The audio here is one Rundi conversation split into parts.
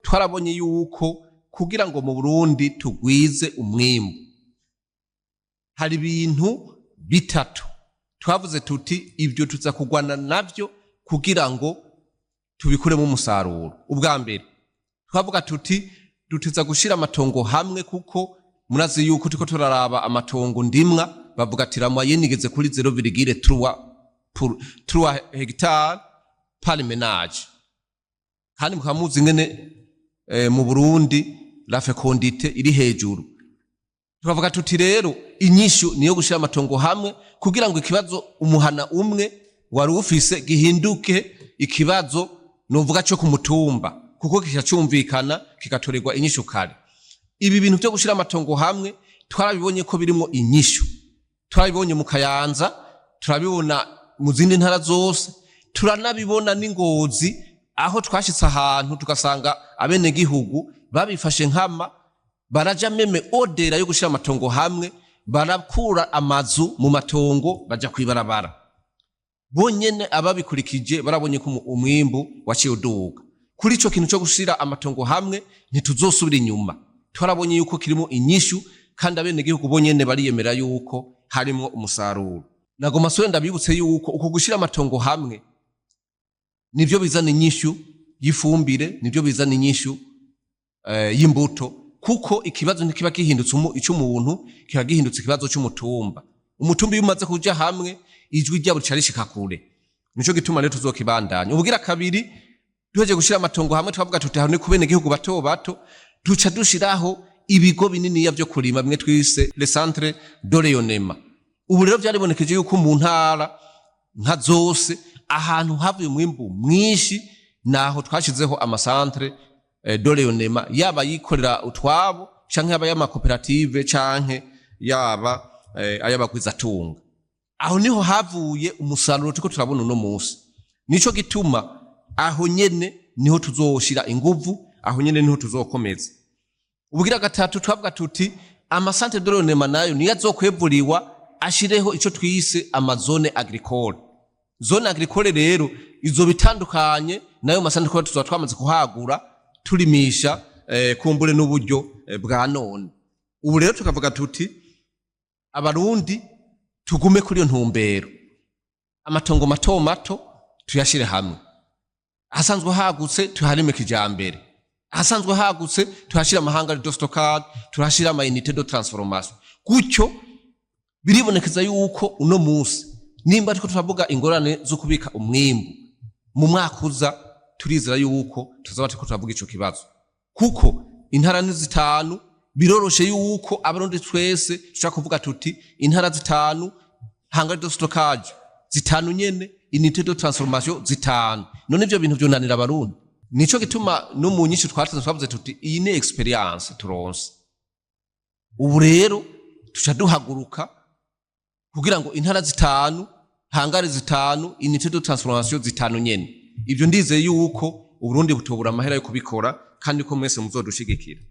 Twarabonye yuko kugira ngo mu Burundi tugwize umwimbu, hari ibintu bitatu twavuze tuti ibyo tuza kugwana navyo kugira ngo tubikuremo umusaruro. Ubwa mbere, twavuga tuti duteza gushira amatongo hamwe, kuko murazi yuko turiko turaraba amatongo ndimwa, bavuga ati la moyenne igeze kuri 0,3 pour 3 hectares par ménage. Kandi mukaba muzi ingene mu Burundi la fécondité iri hejuru. Tukavuga tuti rero inyishu niyo gushira amatongo hamwe, kugira ngo ikibazo umuhana umwe wari ufise gihinduke ikibazo novuga cyo ku mutumba, kuko kikacumvikana, kigatorerwa inyishu kare. Ibi bintu byo gushira amatongo hamwe twarabibonye ko birimo inyishu. Turabibonye mu Kayanza, turabibona mu zindi ntara zose, turanabibona n'Ingozi, aho twashitse ahantu tugasanga abenegihugu babifashe nkama, baraja même au-delà yo gushira amatongo hamwe, barakura amazu mu matongo baja kwibarabara bonyene. Ababikurikije barabonye ko umwimbu waciye uduga. Kuri ico kintu cyo gushira amatongo hamwe ntituzosubira inyuma. Twarabonye yuko kirimo inyishu, kandi abenegihugu bonyene bariyemera yuko harimo umusaruro. Nagoma sore ndabibutse yuko uko gushira amatongo hamwe nivyo bizana inyishu y'ifumbire, nivyo bizana inyishu y'imbuto, kuko ikibazo ntikiba gihindutse icy'umuntu, kiba gihindutse ikibazo cy'umutumba. Umutumba iyo umaze kuja hamwe, ijwi ryabo rica rishika kure. Nico gituma rero tuzokibandanya. Ubugira kabiri, duheje gushira amatongo hamwe, twavuga tuti aho ni ku benegihugu bato bato, duca dushiraho ibigo bininiya vyo kurima, bimwe twise les centres de rayonnement. Ubu rero vyaribonekeje yuko mu ntara nka zose, ahantu havuye umwimbu mwinshi, naho twashizeho ama centres de rayonnement, yaba yikorera utwabo canke yaba y'amakoperative canke yaba ay'abagwizatunga. Aho niho havuye umusaruro turiko turabona uno munsi. Nico gituma aho nyene niho tuzoshira inguvu, aho nyene niho tuzokomeza. Ubugira gatatu, twavuga tuti ama centres de rayonnement nayo niyo azokwevuriwa ashireho ico twise ama zones agricoles. Zone agricole rero izo bitandukanye nayo ma centres, tuzoba twamaze kuhagura, turimisha kumbure n'uburyo bwa none. Ubu rero tukavuga tuti Abarundi tugume kuri iyo ntumbero, amatongo mato mato tuyashire hamwe, ahasanzwe hagutse tuharime kijambere, ahasanzwe hagutse tuhashira ama hangars de stockage, tuhashira ama unités de transformation. Gutyo biribonekeza yuko uno munsi nimba ariko turavuga ingorane zo kubika umwimbu, mu mwaka uza turizera yuko tuzaba turiko turavuga ico kibazo, kuko intara ni zitanu. Biroroshe yuko Abarundi twese dushaka kuvuga tuti intara zitanu, hangar de stockage zitanu nyene, unité de transformation zitanu. None ivyo bintu vyunanira Abarundi? Nico gituma no mu nyinshi twatanze twavuze tuti iyi ni expérience turonse. Ubu rero tuca duhaguruka kugira ngo intara zitanu, hangars zitanu, unité de transformation zitanu nyene. Ivyo ndizeye yuko Uburundi butobura amahera yo kubikora, kandi ko mwese muzodushigikira.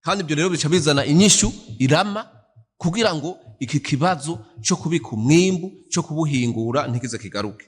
Kandi ibyo rero bica bizana inyishu irama kugira ngo iki kibazo cyo kubika umwimbu, cyo kubuhingura, ntikize kigaruke.